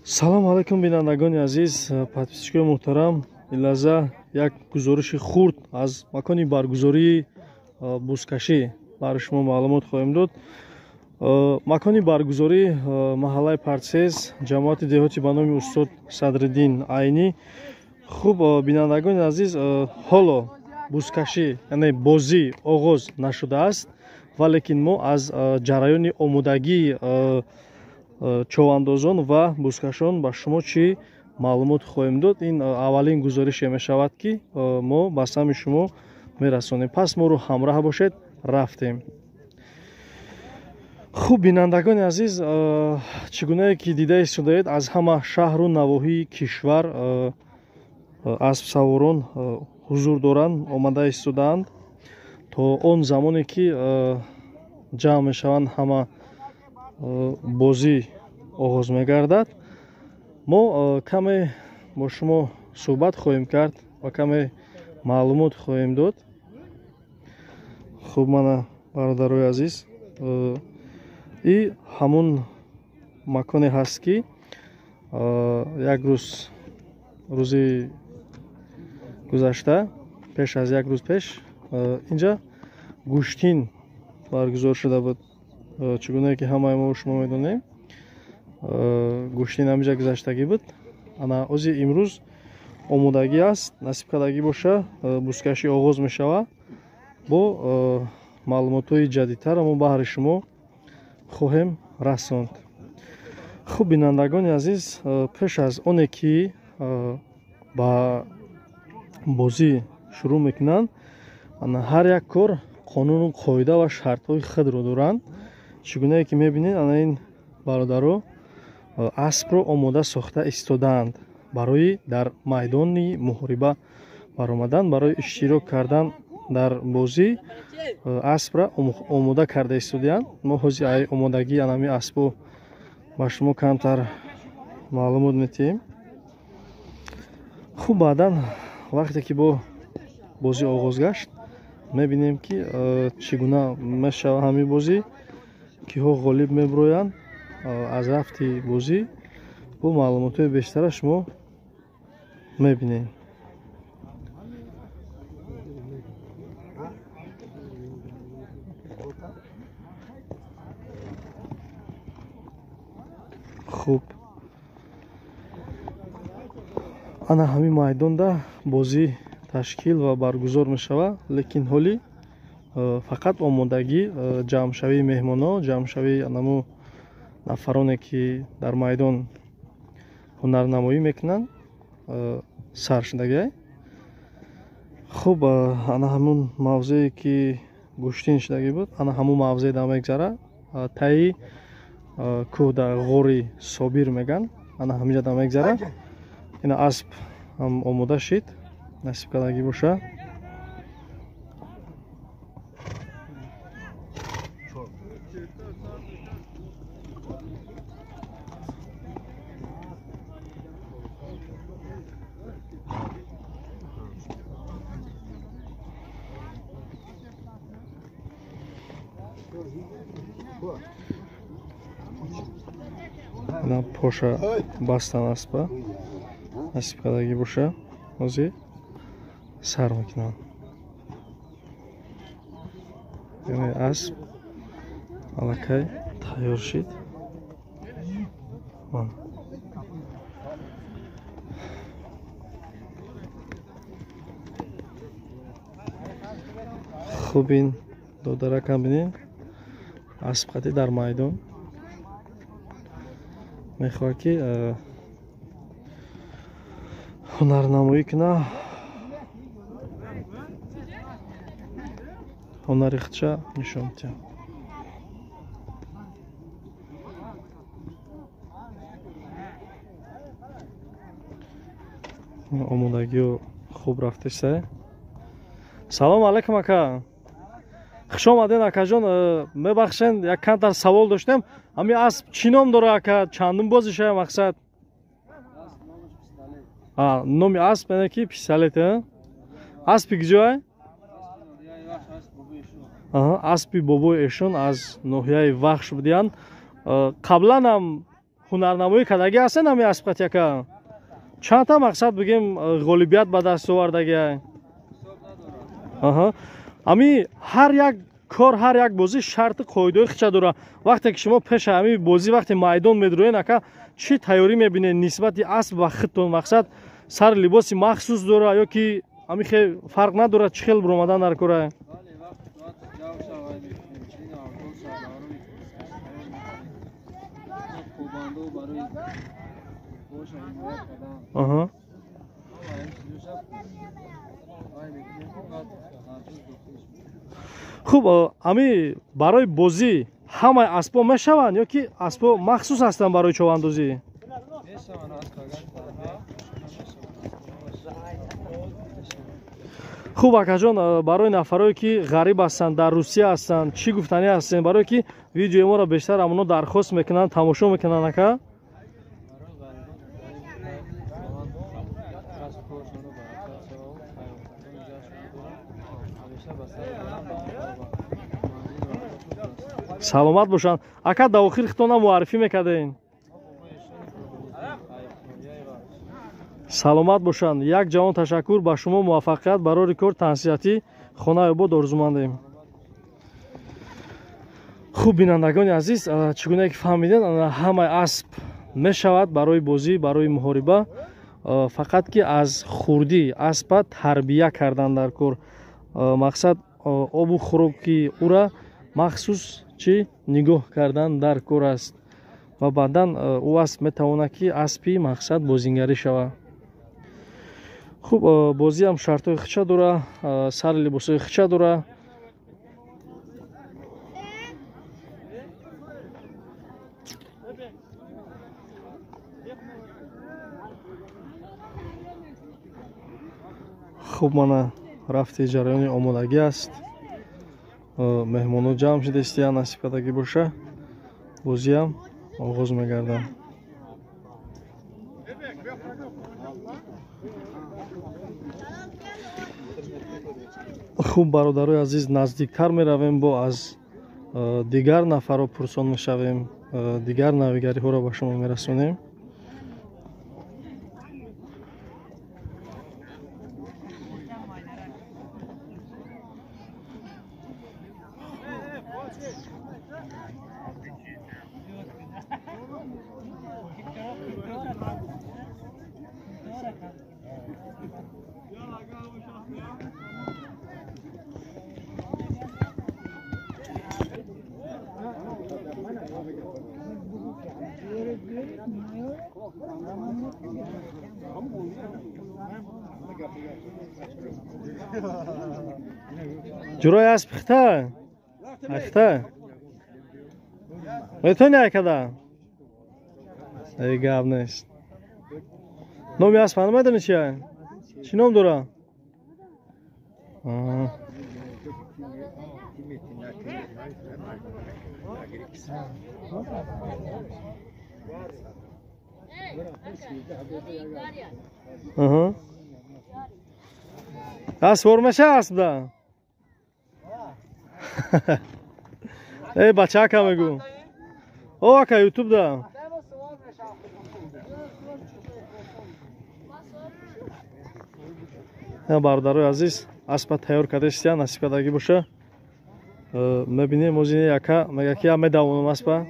Салом алайкум, бинандагони азиз, подписчикои муҳтарам. Ин лаҳза як гузориши хурд аз макони баргузории бузкашӣ барои шумо маълумот хоҳем дод. Макони баргузорӣ маҳаллаи Партсез, ҷамоати деҳоти ба номи устод Садриддин Айнӣ. Хуб, бинандагони азиз, ҳоло бузкашӣ, яъне бозӣ оғоз нашудааст, валекин мо аз ҷараёни омодагии човандозон ва бузкашон ба шумо чӣ маълумот хоҳем дод. Ин аввалин гузорише мешавад, ки мо ба самъи шумо мерасонем. Пас моро ҳамроҳ бошед, рафтем. Хуб, бинандагони азиз, чӣ гунае ки дида истодаед, аз ҳама шаҳру навоҳии кишвар аспсаворон ҳузур доранд, омада истодаанд. То он замоне ки ҷамъ мешаванд ҳама, бозӣ оғоз мегардад. Мо каме бо шумо суҳбат хоҳем кард ва каме маълумот хоҳем дод. Хуб, мана бародарои азиз, и ҳамун маконе ҳаст, ки як рӯз, рӯзи гузашта, пеш аз як рӯз пеш, инҷа гӯштин баргузор шуда буд. Чӣ гунае ки ҳамаи мо шумо медонем, гӯштин ҳаминҷа гузаштагӣ буд. Ана ози имрӯз омодагӣ аст, насиб кардагӣ боша, бузкашӣ оғоз мешавад. Бо маълумотҳои ҷадидтар мо баҳри шумо хоҳем расонд. Хуб, бинандагони азиз, пеш аз оне ки ба бозӣ шурӯъ мекунанд, ҳар як кор қонуну қоида ва шартҳои худро доранд. Чӣ гунае ки мебинед, ана ин бародаро аспро омода сохта истодаанд барои дар майдони муҳориба баромадан, барои иштирок кардан дар бозӣ аспра омода карда истодаанд. Мо ҳозир ай омодагии анами аспо ба шумо камтар маълумот метиҳем. Хуб, баъдан вақте ки бо бозӣ оғоз гашт, мебинем, ки чӣ гуна мешава ҳамин бозӣ, киҳо ғолиб мебироянд. Аз рафти бозӣ бо маълумотҳои бештара шумо мебинем. Хуб, ана ҳамин майдонда бозӣ ташкил ва баргузор мешавад, лекин ҳоли фақат омодагӣ, ҷамъшавии меҳмонҳо, ҷамъшавии анамо нафароне, ки дар майдон ҳунарнамоӣ мекунанд, сар шудагиай. Хуб, ана ҳамун мавзее ки гӯштин шудагӣ буд, ана ҳамун мавзее да мегзара, таи кӯҳ дар ғори Собир меган, ана ҳаминҷа да мегзара. Ина асп ҳам омода шид, насиб кардагӣ боша. Ина поша бастан аспа, насиб кардагӣ боша, ҳозир сар мекунам. Яъне асп аллакай тайёр шид. Хуб, ин додаракам бинед, асп қатӣ дар майдон мехоҳад, ки ҳунарнамоӣ кунад, ҳунари худша нишон диҳад. Омодагиҳо хуб рафтеста. Салом алайкум, ака, хуш омадед, акаҷон. Мебахшен, як камтар савол доштем. Ҳамин асп чӣ ном дора, ака? Чандум бозиша мақсад? Номи асп яъне ки пистолет. Аспи куҷое? Аспи бобои эшон аз ноҳияи Вахш будиянд. Қаблан ҳам ҳунарнамоӣ кардагӣ ҳастен ҳами аспқати ака? Чандта мақсад бигем ғолибият ба даст овардагӣ? Аҳа. Ами ҳар як кор, ҳар як бозӣ шарти қоидаҳои хича дорад. Вақте ки шумо пеша ҳами бозӣ вақте майдон медроен ака, чӣ тайёрӣ мебинед нисбати асп ва худтон? Мақсад сари либоси махсус дорад ё ки ҳами хел фарқ надорад, чӣ хел биромадан дар кора? Аҳа. Хуб, ами барои бозӣ ҳамаи аспҳо мешаванд ё ки аспҳо махсус ҳастанд барои човандозӣ? Хуб акаҷон, барои нафарое ки ғариб ҳастанд, дар Русия ҳастанд, чӣ гуфтанӣ ҳастем? Барое ки видеои моро бештар ҳамоно дархост мекунанд, тамошо мекунанд ака. Саломат бошанд. Ака, дар охир худтонам муаррифӣ мекардем. Саломат бошанд. Як ҷавон ташаккур ба шумо, муваффақият барори кор, тансиҳатӣ, хонаи обод орзумандем. Хуб бинандагони азиз, чӣ гуна ки фаҳмидед, ҳамаи асп мешавад барои бозӣ, барои муҳориба, фақат ки аз хурдӣ аспа тарбия кардан дар кор. Мақсад обу хӯроки ӯра махсус чӣ нигоҳ кардан дар кор аст ва баъдан ӯ асп метавонад ки аспи мақсад бозингарӣ шавад. Хуб, бозиам шартҳои хича дора, сари либосҳои хича дора. Хуб, мана рафти ҷараёни омодагӣ аст. Меҳмонҳо ҷамъ шудастиян, насиб кардагӣ боша, бозиам оғоз мегардад. Хуб бародарои азиз, наздиктар меравем, бо аз дигар нафарҳо пурсон мешавем, дигар навигариҳоро ба шумо мерасонем. Ҷурои асп хита? Хита? Метавони айкада? Эй, гап нест. Номи асп намедони чия? Чӣ ном дора? Асп меша аспда? Эй, бачака мегӯ. О, ака, ютубда. Бародарои азиз, аспа тайёр кардастия, насиб кардагӣ боша. Мебинем озине яка мега ки я медавонам аспа.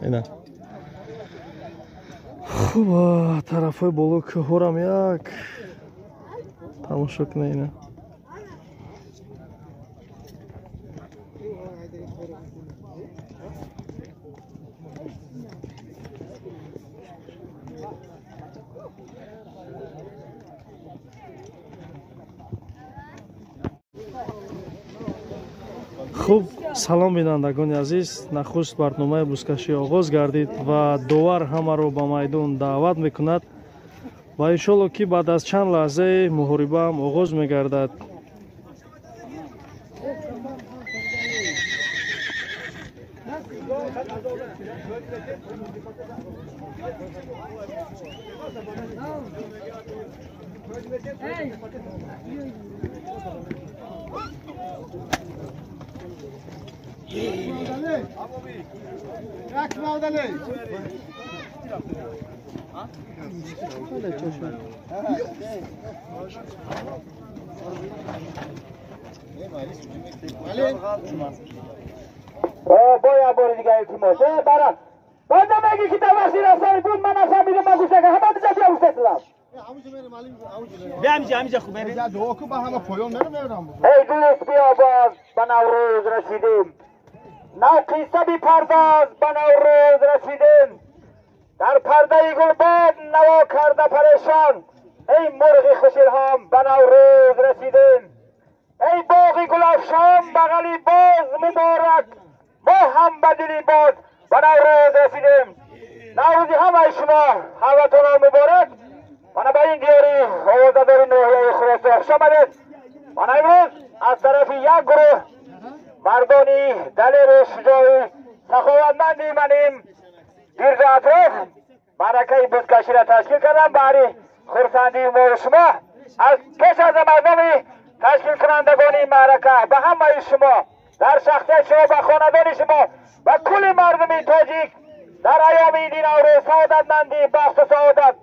Ина. Хуб, тарафҳои боло кӯҳорам як тамошо кунед ина. Хуб, салом бинандагони азиз. Нахуст барномаи бузкашӣ оғоз гардид ва довар ҳамаро ба майдон даъват мекунад ва иншолло ки баъд аз чанд лаҳзаи муҳорибаам оғоз мегардад. باید بار دیگه التماس برا بعد میگی که توسی رسانی بود من نفهمیدم من گوش نکردم همه دیگه بیا گوش دادم بیا همینجا خوب بریم دعا با همه پایان نمیرم. ای دوست بیا باز به نوروز رسیدیم، نو قصه بپرداز به نوروز رسیدیم، در پرده گلباد نوا کرده پریشان، ای مرغ خوش الهام به نوروز رسیدیم، ای باغ گلافشان بغلی باز مبارک، ما هم به دلی باز به نوروز رسیدیم. نوروزی همه شما هموطنان مبارک. من به این دیاری آوازدار ناحیه خراسان خوش آمدید. من امروز از طرف یک گروه مردانی دلیر و شجاعی سخاوتمندی منیم گرد اطراف معرکه بزکشی را تشکیل کردم برای خرسندی ما و شما. از پیش از مردم تشکیل کنندگان این معرکه به همه شما در شخصیت شما به خاندان شما و کل مردم تاجیک در ایام عید نوروز سعادتمندی بخت و سعادت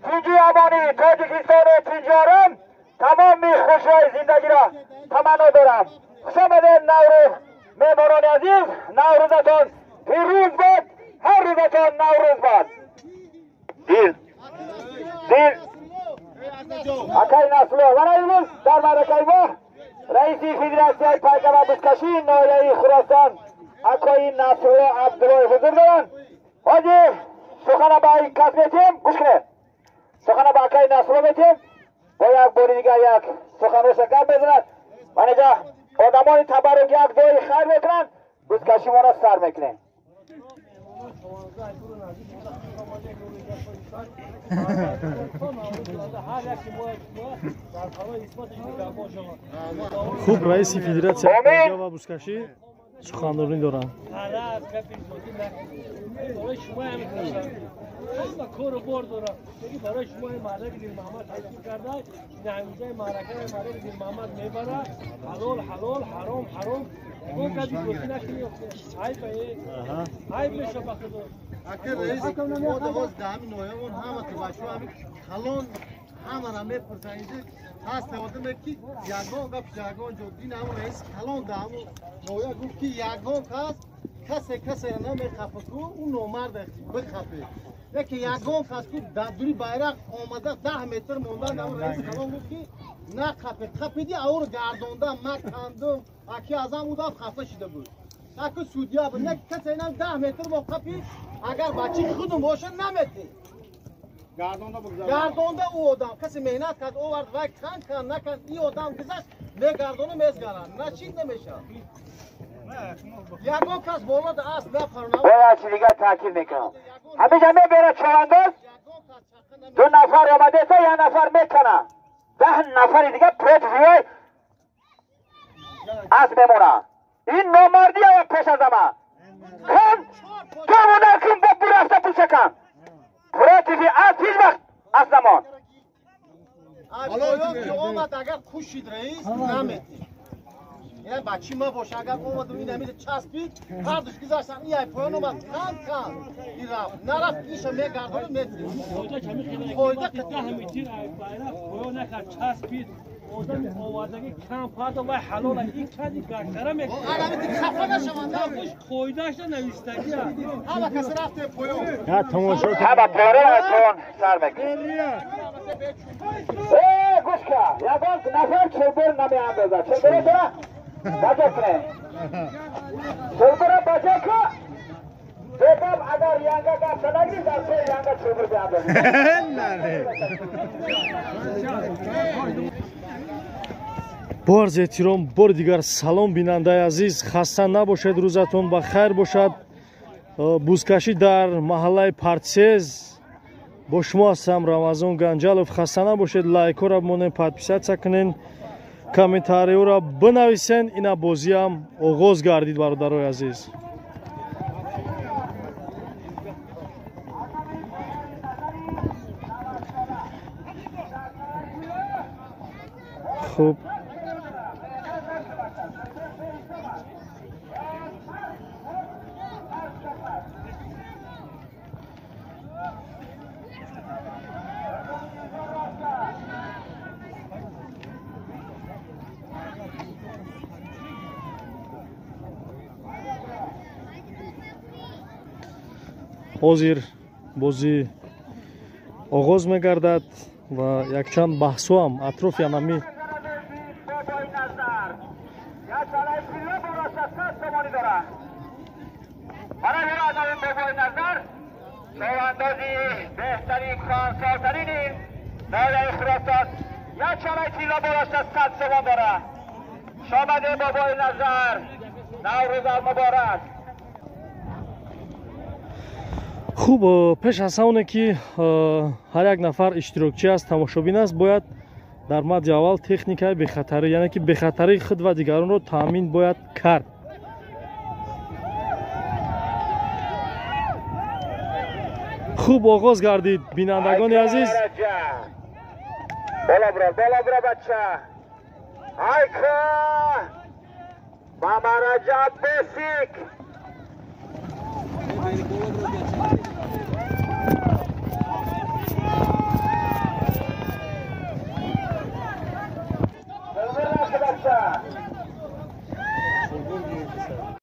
تینجی امانی تاجیکستان و تینجی آرام تمام خوشی‌های زندگی را تمنا دارم. خوش آمدید نوروز مهمانان عزیز. نوروزتان پیروز باد، هر روزتان نوروز باد. دیل دیل اکای نسلو و امروز در معرکه ما رئیس فدراسیون پایگاه و بزکشی ناحیه خراسان اکای نصرالله عبدالله حضور دارند. حاجی سخن با این کس میتیم گوش کنید. سخن با اکای نصرالله میتیم با یک باری دیگه یک سخنوش گپ بزند. من اینجا آدمان تبرک یک دعای خیر میکنن، بزکشی ما را سر میکنیم. Хуб, раиси федератсияи пойга ва бузкашӣ суханронӣ доранд. кору бор дорам. Барои шумо маъраки Дилмаҳмад ташкил карда, ин маъракаи маъраки Дилмаҳмад мебара. Ҳалол ҳалол, ҳаром ҳаром. Ягон каси бозӣ накунӣ. Айб айб меша ба худо. Ака раис, мо давоз даҳами ноҳиямон ҳама ту бачаҳо ҳами калон ҳамаро мепурсанд. Инҷо ҳаст одаме ки ягон гап ягон ҷо дин ҳамон раис калон даҳамон ноҳия гуфт ки ягон кас касе касеро намехапад ку ӯ номард бихапед. Яке ягон кас ку дар дури байрақ омада 10 метр мондан ҳамон раис калон гуфт ки нақапед, қапиди ауро гардонда ма кандум аки аз ҳам ӯ даф хафа шида буд. Аку судья буд, не касе инам 10 метр бо қапи агар бачи худум боша намети. Гардонда ӯ одам касе меҳнат кард овард вай кан кан накан ин одам гузашт мегардона мезгаранд начид намешавад. Ягон кас боло аст напарона. Бояд чизи дигар таъкид мекунам. Ҳамеша мебарад чавандоз ду нафар омадеса як нафар мекана, 10 нафари дигар против вай аст мемонад. Ин номардӣ ая пеш аз ҳама. Кан ту накун бо бурафта бушакан. Против аст ҳеҷ вақт аст намон. Ҳоло ки омад агар кушид раис намети. Ин бачи ма боша агар омад ин ҳамида часпид ҳардуш гузаштан ин ай поён омад кан кан ин рафт нарафт иша мегардону мети. Қоида 10 метр ай байрақ поён накард часпид. Одами овардагӣ кам парда вай ҳалол ин канди гаштара мекунад. Ҳамин хафа нашаванд. Қоидаашда навиштагӣ. Ҳама кас рафте поён. Ҳа тамошо ҳама пора аз поён сар мекунад. Э гӯш кун, ягон нафар чӯбур намеандозад. Чӯбуро дора баҷо кунед. Чӯбуро баҷо кун. Бегам агар янга гап нагирӣ дар пой янга чӯбур биандозӣ. Бо арзи эҳтиром бори дигар салом, бинандаи азиз, хаста набошед, рӯзатон ба хайр бошад. Бузкашӣ дар маҳаллаи Партсез, бо шумо ҳастам Рамазон Ганҷалов. Хаста набошед, лайкҳоро бимонед, подписаться кунед, комментариҳоро бинависен. Ина бозиам оғоз гардид, бародарои азиз. Хуб, ҳозир бозӣ оғоз мегардад ва якчанд баҳсҳоам атрофи анами Хуб, пеш аз оне ки ҳар як нафар иштирокчӣ аст, тамошобин аст, бояд дар мадди аввал техникаи бехатарӣ, яъне ки бехатарии худ ва дигаронро таъмин бояд кард. Хуб, оғоз гардид, бинандагони азиз. Бола бура, бола бура, бача. Айка! Мамараҷаб Бесик!